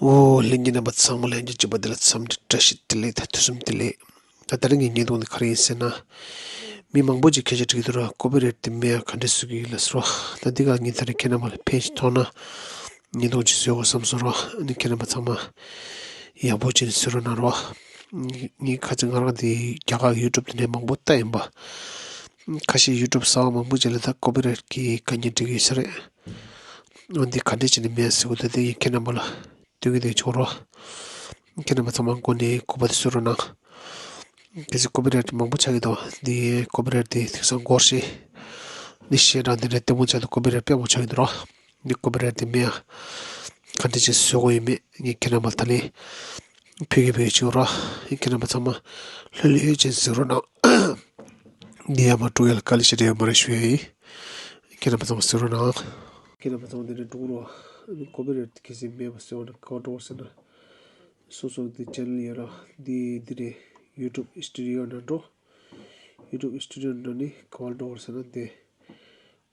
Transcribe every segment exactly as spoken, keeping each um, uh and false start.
ཨོ། ལྷན་རྒྱས་རྣམ་པ་ཚང་མ་ལ་ཡང་བསྐྱར་བཅར་བ་འདི་ལ་འཚམས་འདྲི་བཀྲ་ཤིས་བདེ་ལེགས་དང་ཐུགས་བསམ་བདེ་ལེགས། ད་ད་རིང་གི་བརྙན་ཐུང་འདི་ག་རེ་ཡིན་ཟེར་ན། མི་མང་པོ་ཅིག་སྐད་ཆ་དྲིས་འདུག་ར། ཀོ་པི་རའེ་ཊི་དེ་མེད་ཡ་ག་འདྲས་བཟོ་གི་ཡིན་ལབ་ཟེར་ར། ད་འདི་ག་ངས་ད་རིང་ཁྱེད་རྣམ་པ་ལ་ཕན་ཞིག་ཐོགས་ན་བརྙན་ཐུང་ཅིག་བཟོ་དགོས་བསམ་སོང་ར། ཨ་ནི་ཁྱེད་རྣམ་པ་ཚང་མ་ཡག་པོ་ཅིག་གཟིགས་རོགས་གནང་ར། ངས་ཁ་ཅིག་ང་རང་འདི་རྒྱ་གར་ཡུ་ཊུབ་དེ་ནས་མང་པོ་ལྟ་ཡིན་པ། ཁ་ཤས་ཡུ་ཊུབ་གསར་པ་མང་པོ་ཅིག་ལ་ད་ཀོ་པི་རའེ་ཊི་གི་དཀའ་ངལ་འཕྲད་ཀྱི་ཡོད་ས་རེད། འོན་ཏེ་ག་འདྲས་བྱས་ནས་མེད་ཟེར་དགོས་ད་དེ་ཡིན་ཁྱེད་རྣམ་པ་ལ་སྟོན་གྱི་དེ་ཆོག་རོགས། ཁྱེད་རྣམ་པ་ཚང་མ་འགོ་ནས་གོ་བ་དེ་བཟོ་རོགས་གནང་། གལ་སྲིད་ཀོ་པི་རའེ་ཊི་མང་པོ་ཆགས་ཀྱི་འདུག་འདི་ཀོ་པི་རའེ་ཊི་དེ་དེང་སང་འགོར་ཤེས། འདི་ཞེ་དྲག་འདི་འདྲ་ལྟད་མོ་ཆགས་འདུག་ཀོ་པི་རའེ་ཊི་དཔེ་མང་པོ་ཆགས་ཀྱི་འདུག་རོགས། འདི་ཀོ་པི་རའེ་ཊི་དེ་མེད་ཡ། ག་འདྲས་བྱས་བཟོ་དགོས་ཡོད་མེད་ངས་ཁྱེད་རྣམ་པ་ལ་ད་ལན་ཕུལ་གི་ཕུལ་གི་བྱེད་རོགས། ཁྱེད་རྣམ་པ་ཚང་མ་ལྷོད་ལྷོད་བྱས་གཟིགས་རོགས་གནང་། འདི་ཡར་མར་འགྲོ་ཡ་ལ་དཀའ་ལས་ཞེ་དྲག་ཡོད་མ་རེད་ཞུ་ཡ་ཡིན། ཁྱེད་རྣམ་པ་ཚང་མ་གཟིགས་རོགས་གནང་། ཁྱེད་རྣམ་པ་ཚང་མ་འདི་ནས་འགྲོ་གི་རོགས། ཨ་ནི་ཀོ་པི་རའེ་ཊི་གལ་སྲིད་མེད་པ་བཟོས་པ་ན་ག་པར་འགྲོ་དགོས་ཟེར་ན། སོ་སོ་གི་ཅེ་ནལ་ཡོད་ར། འདི་འདི་རེད། ཡུ་ཊུབ་སི་ཊུ་ཌི་ཡོ་ནང་འགྲོ། ཡུ་ཊུབ་སི་ཊུ་ཌི་ཡོ་ནང་ནས་ག་པར་འགྲོ་དགོས་ཟེར་ན་འདི།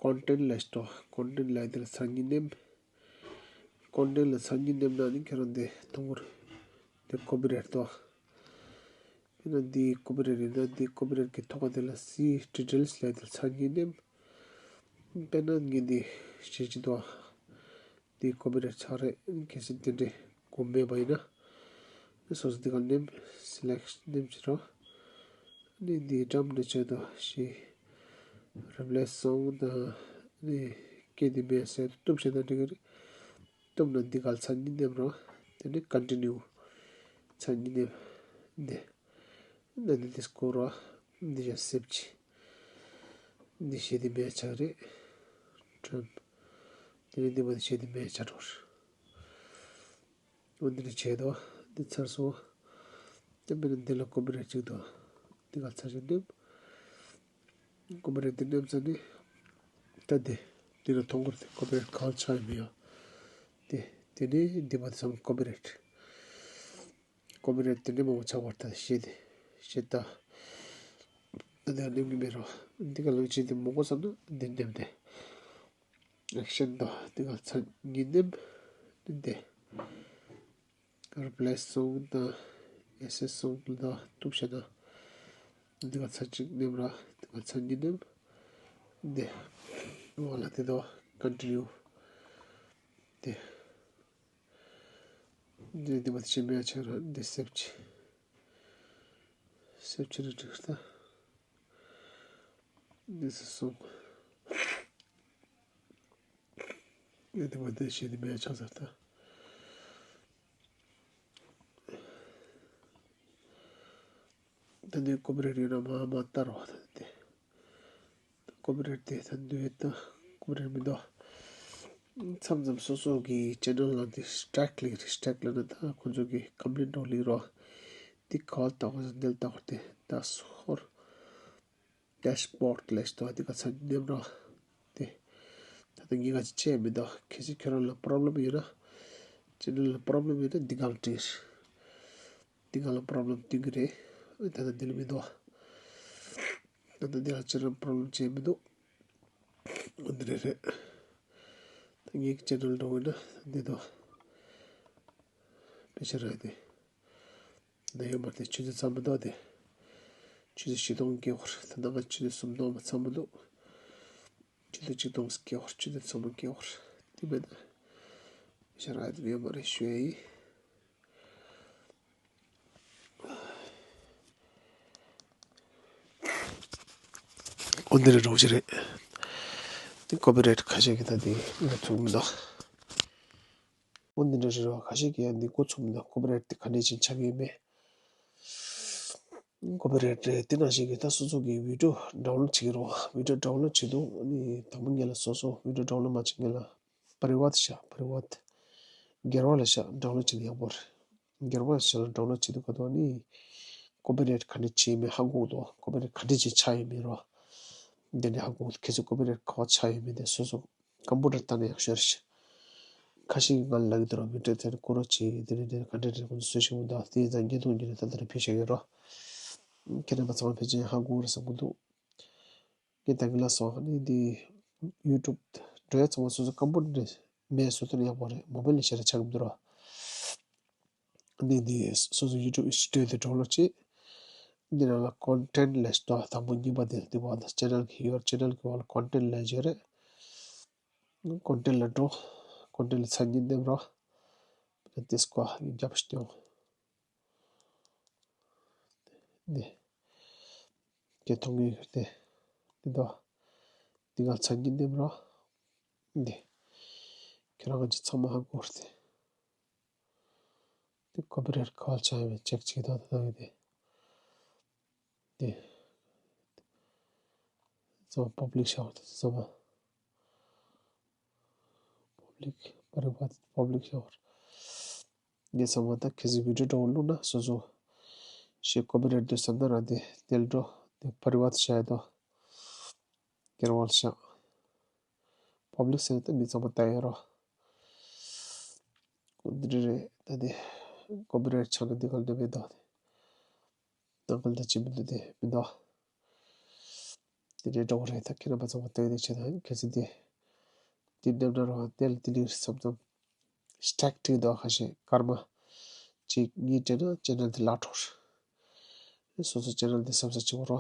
ཀོན་ཊེན་ཊི་ལབ་ཤག་ཀོན་ཊེན་ཊི་ལབ་ཡ་དེ་ལ་ཚར་གཉིས་མནན། ཀོན་ཊེན་ཊི་ལ་ཚར་གཉིས་མནན་ན་ནི་ཁྱེད་རང་འདི་མཐོང་གི་རེད། འདི་ཀོ་པི་རའེ་ཊི་དོ། དཔེར་ན་འདི་ཀོ་པི་རའེ་ཊི་ཡིན་ན་འདི་ཀོ་པི་རའེ་ཊི་གི་ཐོག་ཁ་དེ་ལ་སི་ཌི་ཊེལ་སི་ལབ་ཡ་དེ་ལ་ཚར་གཉིས་མནན། དཔེར་ན་ངས་འདི་བྱེད་ཀྱི་འདུག་འདི་ཀོ་པི་རའེ་ཊི་ཆགས་རེད། གལ་སྲིད་དེ་འདྲའི་དགོས་མེད་པ་ཡིན་ན། སོ་སོ་འདི་ག་མནན། སི་ལེག་ཊི་མནན་བྱེད་རོགས། ནི་འདི་འགྲམ་ནས་བྱེད་དོ་ཞེས། རི་པི་ལེ་སི་སོང་དང་ནི་སྐད་འདི་མེད་ཟེར་གཏུབ་བྱེད་ན་འགྲིག་གི་རེད། གཏུབ་ན་འདི་ག་ལ་ཚར་གཉིས་མནན་རོགས། དེ་ནས་ཀོན་ཊི་ནིའུ་ཚར་གཉིས་མནན། འདི་ནི་འདི་སྐོར་རོགས། འདི་ཡང་སེབ་བྱེད། འདི་གཞས་འདི་མེད་ཆགས་རེད། ཁྲོམ། དེ་ནས་འདི་མ་འདི་གཞས་འདི་མེད་ཆགས་འགྲོ་རེད། འོ་འདི་འདྲ་བྱས་དོ། འདི་ཚར་སོང་། དེ་མིན་འདི་ལ་ཀོ་པི་རའེ་ཊི་གཅིག་འདུག་འདི་ག་ཚར་ཞིག་འདེམས། ཀོ་པི་རའེ་ཊི་འདི་འདེམས་ཚར་ནི། ད་འདི། འདི་ལ་མཐོང་གི་རེད་དེ་ཀོ་པི་རའེ་ཊི་ག་པར་ཆགས་ཡོད་མེད་ཡ། དེ། དེ་ནས་འདི་མ་དེ་ཚང་ཀོ་པི་རའེ་ཊི། ཀོ་པི་རའེ་ཊི་དེ་འདྲའི་མང་པོ་ཆགས་པར་ད་ཤེས་ཏེ། ཤེས་ད། ད་འདི་ལ་འདེམས་གི་མེད་རོ། འདི་ག་ལ་ཅི་འདི་མང་པོ་བསམ་ན་འདི་འདེམས་ཏེ། ཨེག་ཤན་དང་འདི་ག་ཚར་གཉིས་འདེམས། འདི་འདི། རི་པི་ལེ་སི་སོང་དང་ཨེ་སེ་སི་སོང་དང་གཏུབ་བྱས་ན། འདི་ག་ཚར་གཅིག་འདེམས་ར། འདི་ག་ཚར་གཉིས་འདེམས། འདི། འོག་ལ་འདི་དང་ཀོན་ཊི་ནིའུ། འདི། འདི་འདི་མ་ཤེས་མེད་ཆགས་ར་འདི་སེབ་བྱེད། སེབ་བྱེད་ན་འགྲིག་ད། འདི་སུ་སོང་། འདི་མ་འདི་ཤེས་འདི་མེད་ཆགས་ཟེར་ད། ད་འདི་ཀོ་པི་རའེ་ཊི་ཡོད་ན་མ་མ་ལྟ་རོགས་ད་འདི། ཀོ་པི་རའེ་ཊི་དེ་ད་འདི་ཡོད་ད། ཀོ་པི་རའེ་ཊི་མི་འདུག་མཚམས་མཚམས་སོ་སོ་གི་ཅེ་ནལ་ལ་འདི་སི་ཊི་རའིཀ་སླེབས་རེད། སི་ཊི་རའིཀ་སླེབས་ན་ད་ཁོ་ཚོ་གི་ཀམ་པི་ལེན་འགྲོ་སླེབས་རོགས། འདི་ག་པར་ལྟ་དགོས་ཟེར་འདི་ལ་ལྟ་དགོས་ཏེ་ད་སོར། ཌེཤ་བྷོཌ་ལབ་ཤག་འདི་ག་ཚར་གཉིས་འདེམས་རོགས། དེ། ད་ལྟ་ངས་ག་ཅི་བྱས་མི་འདུག་གལ་སྲིད་ཁྱོད་རང་ལ་པོ་རོབ་ལེམ་ཡོད་ན། ཅེ་ནལ་ལ་པོ་རོབ་ལེམ་ཡོད་ན་འདི་ག་ལ་དྲིས། འདི་ག་ལ་པོ་རོབ་ལེམ་སྟོན་གི་རེད། ད་ལྟ་འདི་ལ་མི་འདུག་ད་ལྟ་འདི་ལ་ཅི་རང་པོ་རོབ་ལེམ་བྱས་མི་འདུག་འདི་རེད་རེད། ད་ངའི་ཅེ་ནལ་འགྲོ་དགོས་ན་འདི་འདུག་དཔེ་ཆ་རག་དེ། འདི་ཡོད་མ་རེད་དེ་ཆུ་ཚོད་ཚང་མི་འདུག་དེ། ཆུ་ཚོད་བཞི་སྟོང་སྐྱེ་བར་ད་ལྟ་ང་ཆུ་ཚོད་སུམ་སྟོང་མ་ཚང་མི་འདུག་ཆུ་ཚོད་གཅིག་སྟོང་སྐྱེ་བར་ཆུ་ཚོད་ཚང་མ་སྐྱེ་བར་དེ་མེད་ན། དཔེ་ཆ་རག་དེ་ཡོད་མ་རེད་ཞུ་ཡ་ཡིན། འོ་འདི་རེད་རོགས་ཅི་རེད། འདི་ཀོ་པི་རའེ་ཊི་ཁ་ཤས་ཀྱིས་ད་འདི་འགོ་ཚུགས་མི་འདུག་འོ་འདི་འདྲ་རེད་རོགས། ཁ་ཤས་ཀྱིས་ཡང་འདི་འགོ་ཚུགས་མི་འདུག་ཀོ་པི་རའེ་ཊི་འདི་ག་འདྲས་ཅིག་ཆགས་ཀྱི་ཡོད་མེད། ཀོ་པི་རའེ་ཊི་རེད། དེ་ནང་བཞིན་གྱི་ད་སོ་སོ་གི་བི་ཌི་ཡོ་ཌའུན་ལོཌ་བྱེད་ཀྱི་རོགས། བི་ཌི་ཡོ་ཌའུན་ལོཌ་བྱེད་དུས་ཨ་ནི་དང་པོ་ངེད་ལ་སོ་སོ་བི་ཌི་ཡོ་ཌའུན་ལོཌ་མ་བྱེད་ངེད་ལ་པ་རི་ཝར་ཊི་ཤག་པ་རི་ཝར་ཊི། སྒེར་བ་ལ་ཤག་ཌའུན་ལོཌ་བྱེད་ན་ཡག་པོ་རེད། སྒེར་བ་ཤག་ལ་ཌའུན་ལོཌ་བྱེད་དུས་ག་དུས་ཨ་ནི་ཀོ་པི་རའེ་ཊི་ག་འདྲས་བྱས་ཡོད་མེད་ཧ་གོ་གི་འདུག་ཀོ་པི་རའེ་ཊི་ག་འདྲས་ཅིག་ཆགས་ཡོད་མེད་རོགས། དེ་འདྲས་ཧ་གོ་གི་འདུག་ཁྱེད་ཚོ་ཀོ་པི་རའེ་ཊི་ག་པར་ཆགས་ཡོད་མེད་དེ་སོ་སོ་ཀམ་པུ་ཊར་ལྟ་ན་ཡག་ཤོས་རེད། ཁ་ཤས་ཀྱིས་ང་ལ་ལབ་ཀྱི་འདུག་ར། བི་ཌི་ཡོ་དེ་བཀོད་རོགས་བྱེད། དེ་ནས་དེ་ག་འདྲ་རེད་ཁོང་ཚོས་བཟོས་ཤེས་མི་འདུག་དེ་ཡིན་ཙང་བརྙན་ཐུང་འདི་ནས་ད་ལྟ་རེ་ཕུལ་བཞག་ཡོད་རོ། ཁྱེད་རྣམ་པ་ཚང་མ་ཕལ་ཆེར་ཧ་གོ་གི་རེད་བསམ་གྱི་འདུག་ངས་ད་གིན་ལབ་སོང་ཨ་ནི་འདི་ཡུ་ཊུབ་འགྲོ་ཡ་ཚང་མ་སོ་སོ་ཀམ་པུ་ཊར་མེད་བཟོ་ཐུབ་ན་ཡག་པོ་རེད། མོ་བེལ་ལ་ཞེ་དྲག་ཆགས་ཀྱི་མི་འདུག་ར། འདི་འདི་སོ་སོ་ཡུ་ཊུབ་ཨིན་སི་ཊི་ཊུཊ་དེ་ཌའུན་ལོཌ་བྱེད། འདི་ནང་ལ་ཀོན་ཊེན་ཊི་ལབ་ཤག་དང་པོ་གཉིས་པ་དེ་འདི་བ་ལ་ཅེ་ནལ་གི་ཡོར་ཅེ་ནལ་གི་བ་ལ་ཀོན་ཊེན་ཊི་ལབ་ཀྱི་རེད། ཀོན་ཊེན་ཊི་ལ་འགྲོ། ཀོན་ཊེན་ཊི་ལ་མཚན་ཉིད་འདེམས་རོགས། དེ་སྐོར་རྒྱབ་ཤིག་ཡོང་། འདི། ཁྱེད་མཐོང་གི་ཡོད་དེ། འདི་དོ། འདི་ག་མཚན་ཉིད་འདེམས་རོགས། འདི། ཁྱེད་རང་གི་ཚང་མ་ཧ་གོ་རེད་དེ། འདི་ཀོ་པི་རའིཊ་ག་བ་ལ་ཆགས་ཡོད་མེད་ཅེག་བྱེད་དང་དེ་ནང་གི་དེ། འདི། ཚང་མ་པབ་ལིག་བྱ་བ་དེ་ཚང་མ། པབ་ལིག་པར་བ་པབ་ལིག་བྱ་བ། ངས་ཚང་མ་ད་གལ་སྲིད་བི་ཌིའོ་འདྲ་བོ་བླུགས་ན་སོ་སོ་ཞེས་ཀོ་པི་རའིཊ་འདོད་བསམ་ན་རང་དེ་དེ་ལ་འགྲོ། དེ་པར་བ་དེ་བྱ་ཡ་དོ། ཀེར་ཝལ་ཤག་པབ་ལིག་ཟེར་ན་ད་མི་ཚང་མ་ལྟ་ཡ་རོ། འདི་རེད་རེད། ད་དེ་ཀོ་པི་རའིཊ་ཆགས་ན་འདི་ག་ལ་འདོད་མེད་དོ། ནང་ཁུལ་དུ་ཅི་མི་འདུག་དེ་མི་འདུག་དེ་འདྲའི་འགྲོ་གི་རེད། ད་ཁྱེད་རྣམ་པ་ཚང་མ་ལྟོས་དེ་བྱེད་དང་གལ་སྲིད་དེ་དེ་འདེམས་ན་རོགས་དེ་ལ་དེ་ལས་བསམ་ཙམ་སི་ཊེག་ཁྲིག་འདུག་ཁ་ཤས་སྐར་མ་གཅིག་གཉིས་སྤྲད་ན་ཅེ་ནལ་དེ་ལག་འཕྲོར། སོ་སོ་ཅེ་ནལ་དེ་བསམ་ས་གཅིག་པོ་རོ།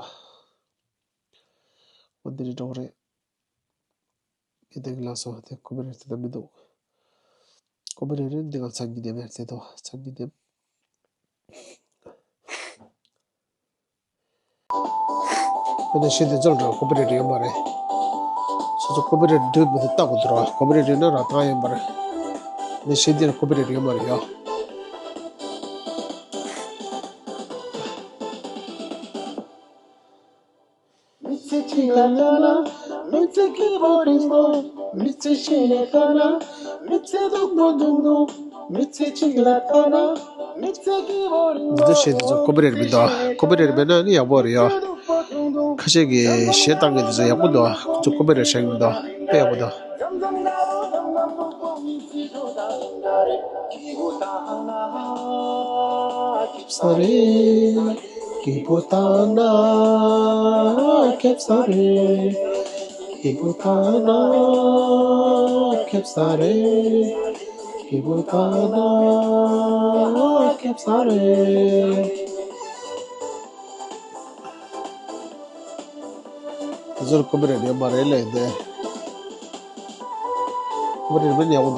འོ་འདི་འདྲའི་འགྲོ་གི་རེད། ངས་ད་གིན་ལབ་སོང་དེ་ཀོ་པི་རའིཊ་དེ་ད་མི་འདུག་ཀོ་པི་རའིཊ་རེད། འདི་ག་མཚན་ཉིད་འདེམས་ཡ་ཟེར་དོ། མཚན་ཉིད་འདེམས། ཨ་ནི་གཞས་དེ་ཚོར་འགྲོ་ཀོ་པི་རའིཊ་ཡོད་མ་རེད། སོ་སོ་ཀོ་པི་རའིཊ་འདུག་མི་འདུག་ལྟ་དགོས་འདུག་ར། ཀོ་པི་རའིཊ་ཡོད་ན་ར་བཏང་ཡོད་མ་རེད། ཨ་ནི་གཞས་འདི་ལ་ཀོ་པི་རའིཊ་ཡོད་མ་རེད་ཡ། མི་ཚེ་གཅིག་ལ་ལྟ་ན། མི་ཚེ་སྐྱིད་པོ་རིང་པོ། མི་ཚེ་ཤེས་ནས་ལྟ་ན། མི་ཚེ་སྡུག་པོ་སྡུག་པོ། མི་ཚེ་གཅིག་ལ་ལྟ་ན། མི་ཚེ་སྐྱིད་པོ་རིང་པོ། འདི་གཞས་འདི་ཚོ་ཀོ་པི་རའིཊ་མི་འདུག་ཀོ་པི་རའིཊ་མེད་ན་ནི་ཡག་པོ་རེད་ཡ། ཁ་ཤས་ཀྱིས་གཞས་བཏང་མཁན་འདི་ཚོ་ཡག་པོ་འདུག་ཁོ་ཚོ་ཀོ་པི་རའིཊ་བཞག་གི་མི་འདུག་དཔེ་ཡག་པོ་འདུག་ས་རེད། སྐྱིད་པོ་བཏང་ན་སྐྱིད་ས་རེད། སྐྱིད་པོ་བཏང་ན་སྐྱིད་ས་རེད། སྐྱིད་པོ་བཏང་ན་སྐྱིད་ས་རེད། དེ་ཚོར་ཀོ་པི་རའིཊ་ཡོད་མ་རེད་ལས་དེ། ཀོ་པི་རའིཊ་མེད་ན་ཡག་པོ་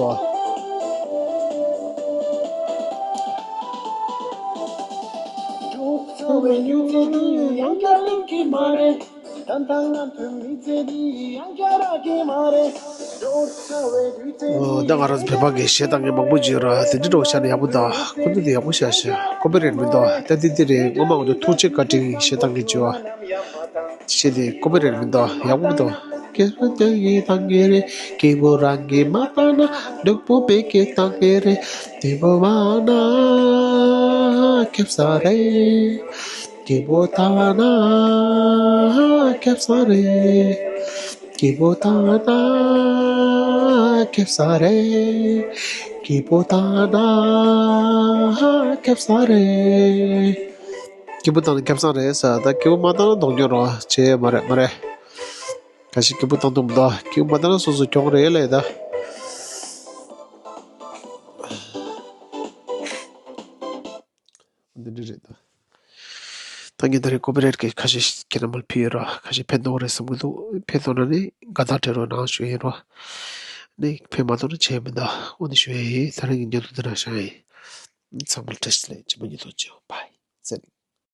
འདུག་ཚོར་བའི་མྱུར་ཚད་འདི་ཡང་བསྐྱར་ལེན་གྱི་མ་རེད། ད་ལྟ་ང་ཚོའི་མི་ཚེ་འདི་ཡང་བསྐྱར་རག་གི་མ་རེད། འགྲོ་ཚར་བའི་དུས་ཚོད་འདི། ཨོ། ད་ང་རང་ཚོ་བོད་པ་གི་གཞས་བཏང་མཁན་མང་པོ་ཅིག་ཡོད་ར། དེ་འདྲ་འགྲོ་བྱས་ན་ཡག་པོ་འདུག་ཁོ་ཚོ་དེ་ཡག་པོ་བྱས་ཤག་ཀོ་པི་རའིཊ་མི་འདུག་ད་འདི་འདི་རེད། སྔོན་མ་ང་ཚོ་ཐུགས་རྗེ་བཀའ་དྲིན་གཞས་བཏང་མཁན་ཅིག་ཡོད། གཞས་དེ་ཀོ་པི་རའིཊ་མི་འདུག་ཡག་པོ་མི་འདུག་སྐྱིད་པོ་བཏང་ཡིན་བཏང་གི་རེད། སྐྱིད་པོ་རང་གིས་མ་བཏང་ན་སྡུག་པོ་བོད་ཀྱིས་བཏང་གི་རེད། སྐྱིད་པོ་བཏང་ན་སྐྱིད་ས་རེད། སྐྱིད་པོ་བཏང་ན་སྐྱིད་ས་རེད། སྐྱིད་པོ་བཏང་ན་སྐྱིད་ས་རེད། སྐྱིད་པོ་བཏང་ན་སྐྱིད་ས་རེད། སྐྱིད་པོ་བཏང་ན་སྐྱིད་ས་རེད་ཟེར། ད་སྐྱིད་པོ་མ་བཏང་ན་མདོག་ཉོ་རོགས་བྱེད་མ་རེད་མ་རེད། ག་ཞིག་སྐྱིད་པོ་བཏང་ཐུབ་མི་འདུག་སྐྱིད་པོ་མ་བཏང་ན་སོ་སོ་གྱོང་རེད་ལས་ད། འདི་འདྲ་རེད་ད། ད་ངས་ད་རེས་ཀོ་པི་རའིཊ་གི་ཁ་ཤས་ཁྱེད་རྣམ་པར་ཕུལ་ཡོད་ར། ཁ་ཤས་ཕན་ཐོགས་རེད་བསམ་གི་འདུག་ཕན་ཐོགས་ན་ནི་དགའ་རྟགས་སྤྲད་རོགས་གནང་ཞུ་ཡིན་ར། ནི་ཕན་མ་ཐོགས་ན་བྱས་མི་འདུག་འོ་ནི་ཞུ་ཡ་ཡིན། ད་རེས་ཀྱི་བརྙན་ཐུང་འདི་འདྲ་བཞག་ཡིན། ཚང་མར་བཀྲ་ཤིས་བདེ་ལེགས། རྗེས་མ་བརྙན་ཐུང་མཇལ་ཡོང་། བྷའི། ཟེར།